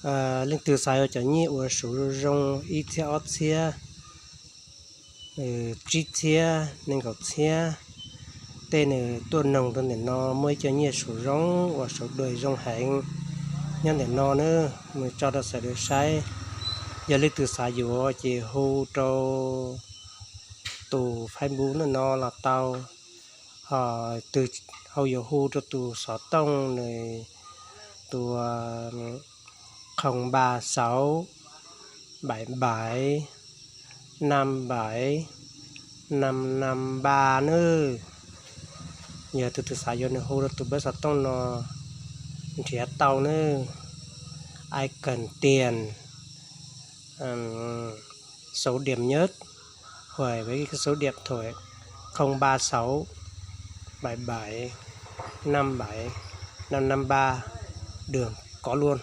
Leej twg xav yuav cov nyiaj uas suv zoo zoo ib txhiab ob txhiab, tsib txhiab nees nkaum txhiab, tej nws tuaj noog rau ntawm no muaj ib co nyiaj suv zoo uas suv dua zoo heev nyob ntawm no nawb, nws tso rau sawv daws saib. Yog leej twg xav yuav ces hu rau tus Facebook ntawm no los tau, ho tus ho yuav hu rau tus xov tooj nws tus không ba sáu bảy bảy năm bảy năm năm ba nawb. Yog tus twg xav yuav nws hu rau tus peb xov tooj no nrhiav tau nawb. Ai cần tiền, số điểm nhất, hoặc với số điện thoại không ba sáu bảy bảy năm bảy năm năm ba, đường có luôn.